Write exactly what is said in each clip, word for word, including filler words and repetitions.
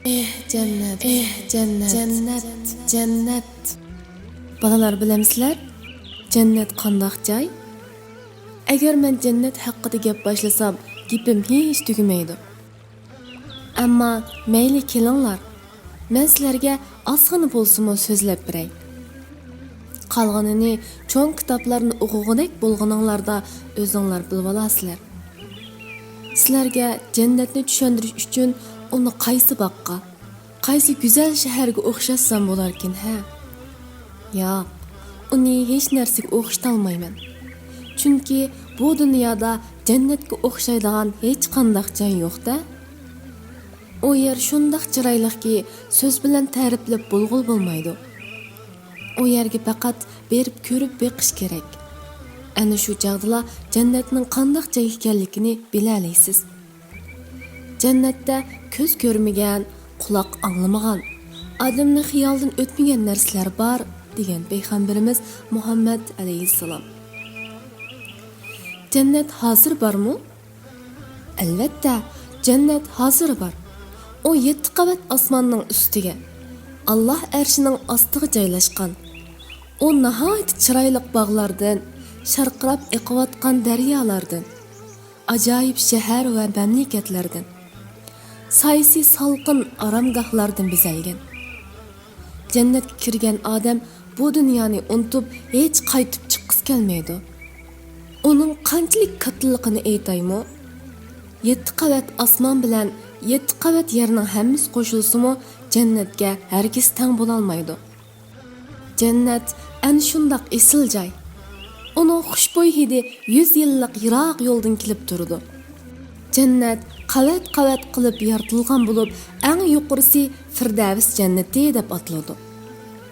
ئېھ، جەننەت، ئېھ، جەننەت، جەننەت، جەننەت. بالىلار، بىلەمسىلەر، جەننەت قانداق جاي؟ ئەگەر مەن جەننەت ھەققىدە گەپ باشلىسام، گېپىم ھېچ تۈگىمەيدۇ. ئەمما مەيلى، كېلىڭلار، مەن سىلەرگە ئازغىنە بولسىمۇ سۆزلەپ بېرەي. قالغىنىنى چوڭ كىتابلارنى ئوقۇغۇدەك بولغىنىڭلاردا ئۆزۈڭلار بىلىۋالارسىلەر. سىلەرگە جەننەتنى چۈشەندۈرۈش ئۈچۈن ئۇنى قايسى باغقا، قايسى گۈزەل شەھەرگە ئوخشاتسام بولاركىن، ھە؟ ياق، ئۇنى ھېچ نەرسىگە ئوخشىتالمايمەن. چۈنكى بۇ دۇنيادا جەننەتكە ئوخشايدىغان ھېچقانداق جاي يوق-دە. ئۇ يەر شۇنداق چىرايلىقكى، سۆز بىلەن تەرىپلەپ بولغىلى بولمايدۇ. ئۇ يەرگە پەقەت بېرىپ كۆرۈپ بېقىش كېرەك. ئەنە شۇ چاغدىلا جەننەتنىڭ قانداق جاي ئىكەنلىكىنى بىلەلەيسىز. جەننەتتە كۆز كۆرمىگەن، قۇلاق ئاڭلىمىغان، ئادەمنىڭ خىيالىدىن ئۆتمىگەن نەرسىلەر بار، دېگەن پەيغەمبىرىمىز مۇھەممەد ئەلەيھىسسالام. جەننەت ھازىر بارمۇ؟ ئەلۋەتتە، جەننەت ھازىر بار. ئۇ يەتتە قەۋەت ئاسماننىڭ ئۈستىگە، ئاللاھ ئەرشىنىڭ ئاستىغا جايلاشقان. ئۇ ناھايىتى چىرايلىق باغلاردىن، شارقىراپ ئېقىۋاتقان دەريالاردىن، ئاجايىپ شەھەر ۋە مەملىكەتلەردىن، سايىسى سالقىن ئارامگاھلاردىن بېزەلگەن. جەننەتكە كىرگەن ئادەم بۇ دۇنيانى ئۇنتۇپ، ھېچ قايتىپ چىققۇسى كەلمەيدۇ. ئۇنىڭ قانچىلىك كاتتىلىقىنى ئېيتايمۇ؟ يەتتە قەۋەت ئاسمان بىلەن يەتتە قەۋەت يەرنىڭ ھەممىسى قوشۇلسىمۇ، جەننەتكە ھەرگىز تەڭ بولالمايدۇ. جەننەت ئەنە شۇنداق ئېسىل جاي. ئۇنىڭ خۇشبۇي ھىدى يۈز يىللىق يىراق يولدىن كېلىپ تۇرىدۇ. جەننەت قەۋەت-قەۋەت قىلىپ يارىتىلغان بولۇپ، ئەڭ يۇقىرىسى فىردەۋس جەننىتى دەپ ئاتىلىدۇ.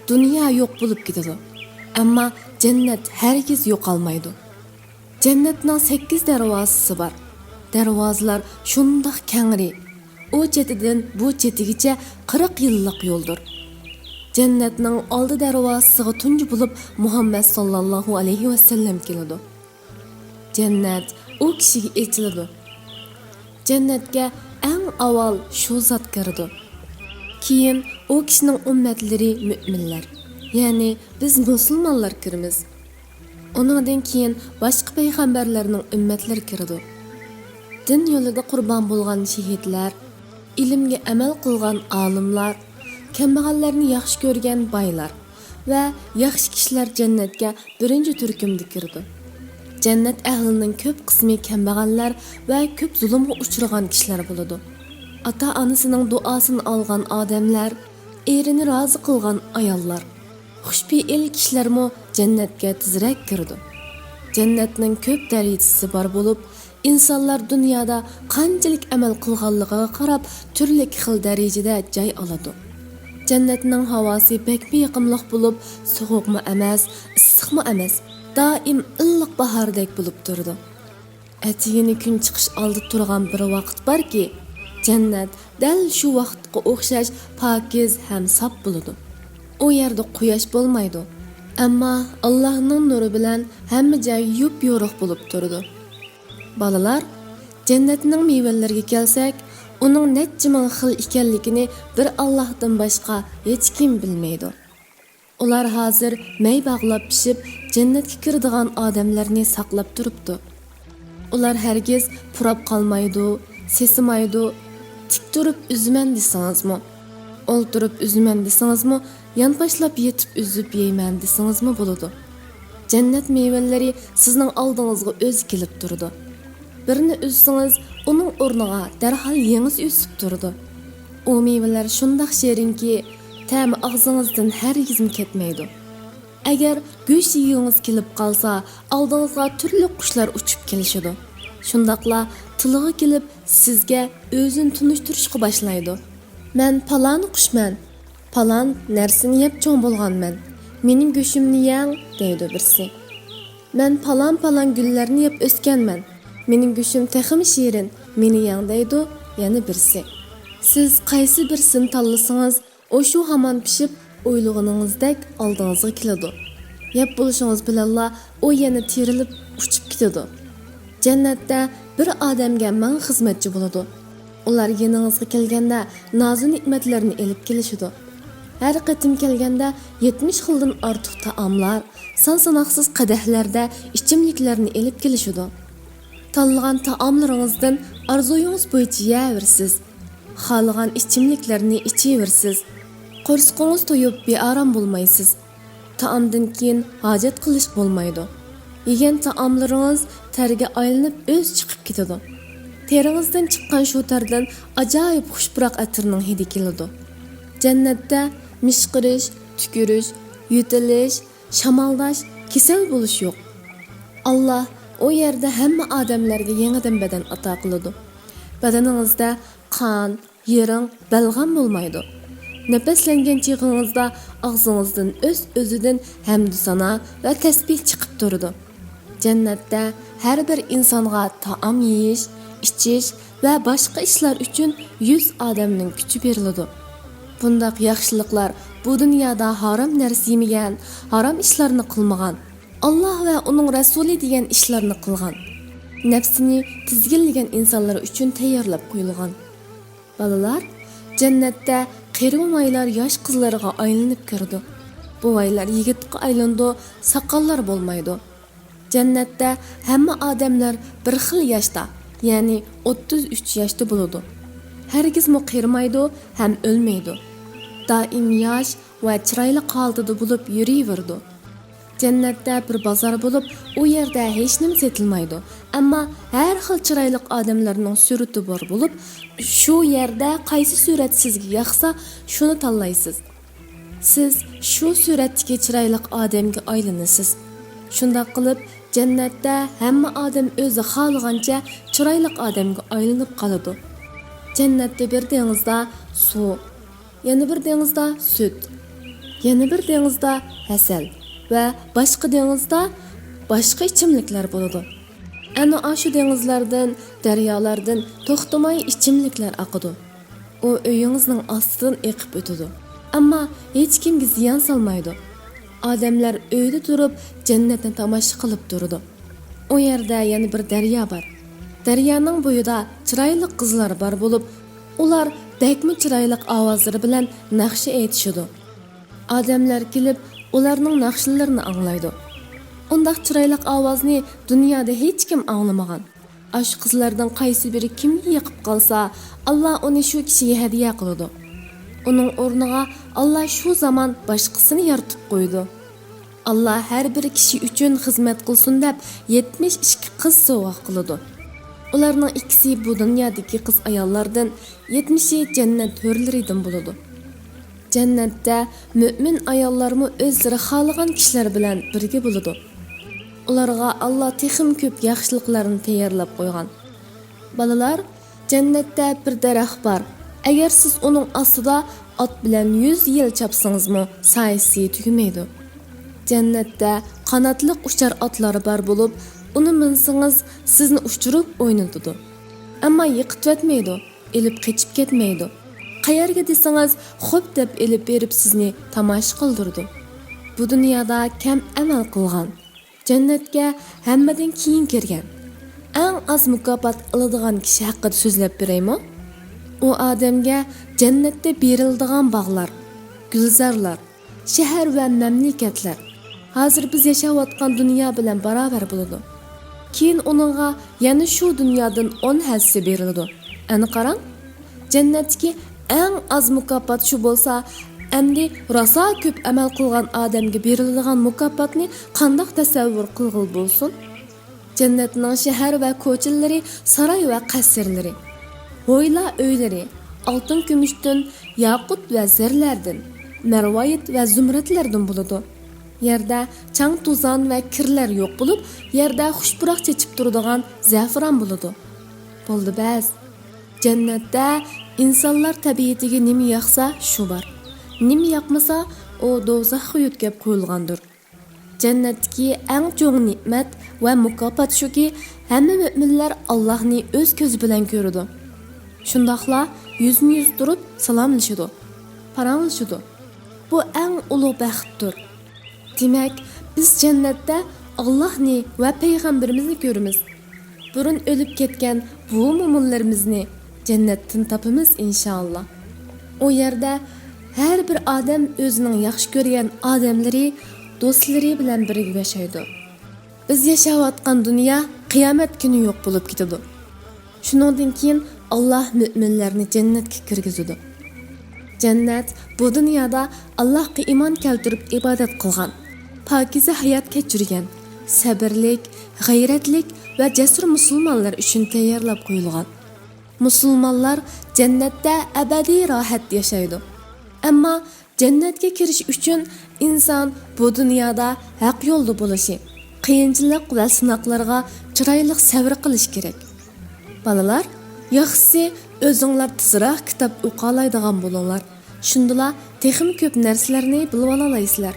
دۇنيا يوق بولۇپ كېتىدۇ، ئەمما جەننەت ھەرگىز يوقالمايدۇ. جەننەتنىڭ سەككىز دەرۋازىسى بار. دەرۋازىلار شۇنداق كەڭرى، ئۇ چېتىدىن بۇ چېتىگىچە قىرىق يىللىق يولدۇر. جەننەتنىڭ ئالدى دەرۋازىسىغا تۇنجى بولۇپ مۇھەممەد ساللاللاھۇ ئەلەيھى ۋەسەللەم كېلىدۇ. جەننەت ئۇ كىشىگە ئېچىلىدۇ. جەننەتكە ئەڭ ئاۋۋال شۇ زات كىرىدۇ. كېيىن ئۇ كىشىنىڭ ئۈممەتلىرى مۆمىنلەر، يەنى بىز مۇسۇلمانلار كىرىمىز. ئۇنىڭدىن كېيىن باشقا پەيغەمبەرلەرنىڭ ئۈممەتلىرى كىرىدۇ. دىن يولىدا قۇربان بولغان شېھىتلەر، ئىلىمگە ئەمەل قىلغان ئالىملار، كەمبەغەللەرنى ياخشى كۆرگەن بايلار ۋە ياخشى كىشىلەر جەننەتكە بىرىنچى تۈركۈمدە كىرىدۇ. جەننەت ئەھلىنىڭ كۆپ قىسمى كەمبەغەللەر ۋە كۆپ زۇلۇمغا ئۇچرىغان كىشىلەر بولىدۇ. ئاتا-ئانىسىنىڭ دۇئاسىنى ئالغان ئادەملەر، ئېرىنى رازى قىلغان ئاياللار، خۇشپېئىل كىشىلەرمۇ جەننەتكە تېزرەك كىرىدۇ. جەننەتنىڭ كۆپ دەرىجىسى بار بولۇپ، ئىنسانلار دۇنيادا قانچىلىك ئەمەل قىلغانلىقىغا قاراپ، تۈرلۈك خىل دەرىجىدە جاي ئالىدۇ. جەننەتنىڭ ھاۋاسى بەكمۇ يېقىملىق بولۇپ، سوغۇقمۇ ئەمەس، ئىسسىقمۇ ئەمەس، دائىم ئىللىق باھاردەك بولۇپ تۇرىدۇ. ئەتىگىنى كۈن چىقىش ئالدىدا تۇرغان بىر ۋاقىت باركى، جەننەت دەل شۇ ۋاقىتقا ئوخشاش پاكىز ھەم ساپ بولىدۇ. ئۇ يەردە قۇياش بولمايدۇ، ئەمما ئاللاھنىڭ نۇرى بىلەن ھەممە جاي يۇپيورۇق بولۇپ تۇرىدۇ. بالىلار، جەننەتنىڭ مېۋىلىرىگە كەلسەك، ئۇنىڭ نەچچە مىڭ خىل ئىكەنلىكىنى بىر ئاللاھتىن باشقا ھېچكىم بىلمەيدۇ. ئۇلار ھازىر مەي باغلاپ پىشىپ، جەننەتكە كىرىدىغان ئادەملەرنى ساقلاپ تۇرۇپتۇ. ئۇلار ھەرگىز پۇراپ قالمايدۇ، سېسىمايدۇ. تىك تۇرۇپ ئۈزىمەن دېسىڭىزمۇ، ئولتۇرۇپ ئۈزىمەن دېسىڭىزمۇ، يانپاشلاپ يېتىپ ئۈزۈپ يەيمەن دېسىڭىزمۇ بولىدۇ. جەننەت مېۋىلىرى سىزنىڭ ئالدىڭىزغا ئۆزى كېلىپ تۇرىدۇ. بىرنى ئۈزسىڭىز، ئۇنىڭ ئورنىغا دەرھال يېڭىسى ئۆسۈپ تۇرىدۇ. ئۇ مېۋىلەر شۇنداق شېرىنكى، تەمى ئاغزىڭىزدىن ھەرگىزمۇ كەتمەيدۇ. ئەگەر گۆش يېگۈڭىز كېلىپ قالسا، ئالدىڭىزغا تۈرلۈك قۇشلار ئۇچۇپ كېلىشىدۇ. شۇنداقلا تىلىغا كېلىپ، سىزگە ئۆزىنى تونۇشتۇرۇشقا باشلايدۇ. «مەن پالان قۇشمەن، پالان نەرسىنى يەپ چوڭ بولغانمەن، مېنىڭ گۆشۈمنى يەڭ» دەيدۇ بىرسى. «مەن پالان-پالان گۈللەرنى يەپ ئۆسكەنمەن، مېنىڭ گۆشۈم تېخىمۇ شېرىن، مېنى يەڭ» دەيدۇ يەنە بىرسى. سىز قايسى بىرسىنى تاللىسىڭىز، ئۇ شۇ ھامان پىشىپ، ئويلىغىنىڭىزدەك ئالدىڭىزغا كېلىدۇ. يەپ بولۇشىڭىز بىلەنلا ئۇ يەنە تىرىلىپ ئۇچۇپ كېتىدۇ. جەننەتتە بىر ئادەمگە مىڭ خىزمەتچى بولىدۇ. ئۇلار يېنىڭىزغا كەلگەندە نازۇ-نېمەتلەرنى ئېلىپ كېلىشىدۇ. ھەر قېتىم كەلگەندە يەتمىش خىلدىن ئارتۇق تائاملار، سان-ساناقسىز قەدەھلەردە ئىچىملىكلەرنى ئېلىپ كېلىشىدۇ. تاللىغان تائاملىرىڭىزدىن ئارزۇيىڭىز بويىچە يەۋېرىسىز. خالىغان ئىچىملىكلەرنى ئىچىۋېرىسىز. قورسىقىڭىز تويۇپ بىئارام بولمايسىز. تائامدىن كېيىن ھاجەت قىلىش بولمايدۇ. يېگەن تائاملىرىڭىز تەرگە ئايلىنىپ ئۆزى چىقىپ كېتىدۇ. تېرىڭىزدىن چىققان شۇ تەردىن ئاجايىپ خۇش پۇراق ئەتىرنىڭ ھىدى كېلىدۇ. جەننەتتە مىشقىرىش، تۈكۈرۈش، يۆتىلىش، شامالداش، كېسەل بولۇش يوق. ئاللا ئۇ يەردە ھەممە ئادەملەرگە يېڭىدىن بەدەن ئاتا قىلىدۇ. بەدىنىڭىزدە قان، يىرىڭ، بەلغەم بولمايدۇ. نەپەسلەنگەن چېغىڭىزدا ئاغزىڭىزدىن ئۆز-ئۆزىدىن ھەمدۇسانا ۋە تەسبىھ چىقىپ تۇرىدۇ. جەننەتتە ھەر بىر ئىنسانغا تائام يېيىش، ئىچىش ۋە باشقا ئىشلار ئۈچۈن يۈز ئادەمنىڭ كۈچى بېرىلىدۇ. بۇنداق ياخشىلىقلار بۇ دۇنيادا ھارام نەرسە يېمىگەن، ھارام ئىشلارنى قىلمىغان، ئاللا ۋە ئۇنىڭ رەسۇلى دېگەن ئىشلارنى قىلغان، نەپسىنى تىزگىنلىگەن ئىنسانلار ئۈچۈن تەييارلاپ قويۇلغان. بالىلار، جەننەتتە قېرى مومايلار ياش قىزلارغا ئايلىنىپ كىرىدۇ. بوۋايلار يىگىتكە ئايلىنىدۇ، ساقاللار بولمايدۇ. جەننەتتە ھەممە ئادەملەر بىر خىل ياشتا، يەنى ئوتتۇز ئۈچ ياشتا بولىدۇ. ھەرگىزمۇ قېرىمايدۇ ھەم ئۆلمەيدۇ. دائىم ياش ۋە چىرايلىق ھالىتىدە بولۇپ يۈرۈۋېرىدۇ. جەننەتتە بىر بازار بولۇپ، ئۇ يەردە ھېچنېمە سېتىلمايدۇ. ئەمما ھەر خىل چىرايلىق ئادەملەرنىڭ سۈرىتى بار بولۇپ، شۇ يەردە قايسى سۈرەت سىزگە ياقسا، شۇنى تاللايسىز. سىز شۇ سۈرەتتىكى چىرايلىق ئادەمگە ئايلىنىسىز. شۇنداق قىلىپ، جەننەتتە ھەممە ئادەم ئۆزى خالىغانچە چىرايلىق ئادەمگە ئايلىنىپ قالىدۇ. جەننەتتە بىر دېڭىزدا سۇ، يەنە بىر دېڭىزدا سۈت، يەنە بىر دېڭىزدا ھەسەل ۋە باشقا دېڭىزدا باشقا ئىچىملىكلەر بولىدۇ. ئەنە ئاشۇ دېڭىزلاردىن، دەريالاردىن توختىماي ئىچىملىكلەر ئاقىدۇ. ئۇ ئۆيىڭىزنىڭ ئاستىدىن ئېقىپ ئۆتىدۇ. ئەمما ھېچكىمگە زىيان سالمايدۇ. ئادەملەر ئۆيدە تۇرۇپ جەننەتنى تاماشا قىلىپ تۇرىدۇ. ئۇ يەردە يەنە بىر دەريا بار. دەريانىڭ بويىدا چىرايلىق قىزلار بار بولۇپ، ئۇلار بەكمۇ چىرايلىق ئاۋازلىرى بىلەن ناخشا ئېيتىشىدۇ. ئادەملەر كېلىپ، ئۇلارنىڭ ناخشىلىرىنى ئاڭلايدۇ. ئۇنداق چىرايلىق ئاۋازنى دۇنيادا ھېچكىم ئاڭلىمىغان. ئاشۇ قىزلاردىن قايسى بىرى كىمگە يېقىپ قالسا، ئاللا ئۇنى شۇ كىشىگە ھەدىيە قىلىدۇ. ئۇنىڭ ئورنىغا ئاللا شۇ زامان باشقىسىنى يارىتىپ قويىدۇ. ئاللا ھەر بىر كىشى ئۈچۈن خىزمەت قىلسۇن دەپ يەتمىش ئىككى قىز سوۋغا قىلىدۇ. ئۇلارنىڭ ئىككىسى بۇ دۇنيادىكى قىز-ئاياللاردىن، يەتمىشى جەننەت ھۆرلىرىدىن بولىدۇ. جەننەتتە مۆمىن ئاياللارمۇ ئۆزلىرى خالىغان كىشىلەر بىلەن بىرگە بولىدۇ. ئۇلارغا ئاللا تېخىمۇ كۆپ ياخشىلىقلارنى تەييارلاپ قويغان. بالىلار، جەننەتتە بىر دەرەخ بار. ئەگەر سىز ئۇنىڭ ئاستىدا ئات بىلەن يۈز يىل چاپسىڭىزمۇ، سايىسى تۈگىمەيدۇ. جەننەتتە قاناتلىق ئۇچار ئاتلار بار بولۇپ، ئۇنى مىنسىڭىز، سىزنى ئۇچۇرۇپ ئوينىتىدۇ. ئەمما يىقىتىۋەتمەيدۇ، ئېلىپ قېچىپ كەتمەيدۇ. قەيەرگە دېسىڭىز، خوپ دەپ ئېلىپ بېرىپ سىزنى تاماشا قىلدۇرىدۇ. بۇ دۇنيادا كەم ئەمەل قىلغان، جەننەتكە ھەممىدىن كېيىن كىرگەن، ئەڭ ئاز مۇكاپات ئالىدىغان كىشى ھەققىدە سۆزلەپ بېرەيمۇ؟ ئۇ ئادەمگە جەننەتتە بېرىلىدىغان باغلار، گۈلزارلار، شەھەر ۋە مەملىكەتلەر ھازىر بىز ياشاۋاتقان دۇنيا بىلەن باراۋەر بولىدۇ. كېيىن ئۇنىڭغا يەنە شۇ دۇنيادىن ئون ھەسسە بېرىلىدۇ. ئەنە قاراڭ، جەننەتتىكى ئەڭ ئاز مۇكاپات شۇ بولسا، ئەمدى راسا كۆپ ئەمەل قىلغان ئادەمگە بېرىلىدىغان مۇكاپاتنى قانداق تەسەۋۋۇر قىلغىلى بولسۇن؟ جەننەتنىڭ شەھەر ۋە كوچىلىرى، ساراي ۋە قەسىرلىرى، ھويلا ئۆيلىرى ئالتۇن-كۈمۈشتىن، ياقۇت ۋە زەرلەردىن، مەرۋايىت ۋە زۇمرەتلەردىن بولىدۇ. يەردە چاڭ-توزان ۋە كىرلەر يوق بولۇپ، يەردە خۇش پۇراق چېچىپ تۇرىدىغان زەفىران بولىدۇ. بولدى بەس. جەننەتتە ئىنسانلار تەبىئىتىگە نېمە ياقسا، شۇ بار. نېمە ياقمىسا، ئۇ دوزاخقا يۆتكەپ قويۇلغاندۇر. جەننەتتىكى ئەڭ چوڭ نېمەت ۋە مۇكاپات شۇكى، ھەممە مۆمىنلەر ئاللاھنى ئۆز كۆزى بىلەن كۆرىدۇ. شۇنداقلا يۈزمۇ يۈز تۇرۇپ سالاملىشىدۇ، پاراڭلىشىدۇ. بۇ ئەڭ ئۇلۇغ بەختتۇر. دېمەك، بىز جەننەتتە ئاللاھنى ۋە پەيغەمبىرىمىزنى كۆرىمىز. بۇرۇن ئۆلۈپ كەتكەن بوۋا-مومىلىرىمىزنى، جەننەتتىن تاپىمىز، ئىنشائاللا. ئۇ يەردە ھەر بىر ئادەم ئۆزىنىڭ ياخشى كۆرگەن ئادەملىرى، دوستلىرى بىلەن بىرگە ياشايدۇ. بىز ياشاۋاتقان دۇنيا قىيامەت كۈنى يوق بولۇپ كېتىدۇ. شۇنىڭدىن كېيىن ئاللاھ مۆمىنلەرنى جەننەتكە كىرگۈزىدۇ. جەننەت بۇ دۇنيادا ئاللاھقا ئىمان كەلتۈرۈپ ئىبادەت قىلغان، پاكىزە ھايات كەچۈرگەن، سەبىرلىك، غەيرەتلىك ۋە جەسۇر مۇسۇلمانلار ئۈچۈن تەييارلاپ قويۇلغان. مۇسۇلمانلار جەننەتتە ئەبەدىي راھەت ياشايدۇ. ئەمما جەننەتكە كىرىش ئۈچۈن ئىنسان بۇ دۇنيادا ھەق يولدا بولۇشى، قىيىنچىلىق ۋە سىناقلارغا چىرايلىق سەۋر قىلىش كېرەك. بالىلار، ياخشىسى ئۆزۈڭلار تېزراق كىتاب ئوقالايدىغان بولۇڭلار. شۇندىلا تېخىمۇ كۆپ نەرسىلەرنى بىلىۋالالايسىلەر.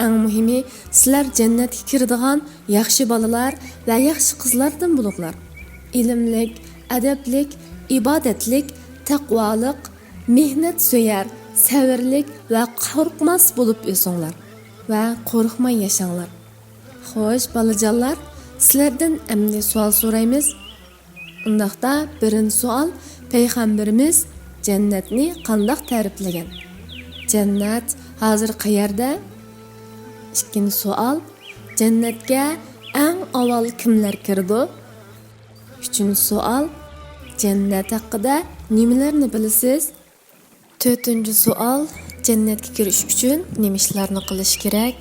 ئەڭ مۇھىمى، سىلەر جەننەتكە كىرىدىغان ياخشى بالىلار ۋە ياخشى قىزلاردىن بولۇڭلار. ئىلىملىك، ئەدەپلىك، ئىبادەتلىك، تەقۋالىق، مېھنەت سۆيەر، سەۋرلىك ۋە قورقماس بولۇپ ئۆسۈڭلار ۋە قورقماي ياشاڭلار. خوش، بالىجانلار، سىلەردىن ئەمدى سوئال سورايمىز. ئۇنداقتا، بىرىنچى سوئال، پەيغەمبىرىمىز جەننەتنى قانداق تەرىپلىگەن؟ جەننەت ھازىر قەيەردە؟ ئىككىنچى سوئال، جەننەتكە ئەڭ ئاۋۋال كىملەر كىرىدۇ؟ ئۈچىنچى سوئال، جەننەت ھەققىدە نېمىلەرنى بىلىسىز؟ تۆتىنچى سوئال، جەننەتكە كىرىش ئۈچۈن نېمە ئىشلارنى قىلىش كېرەك؟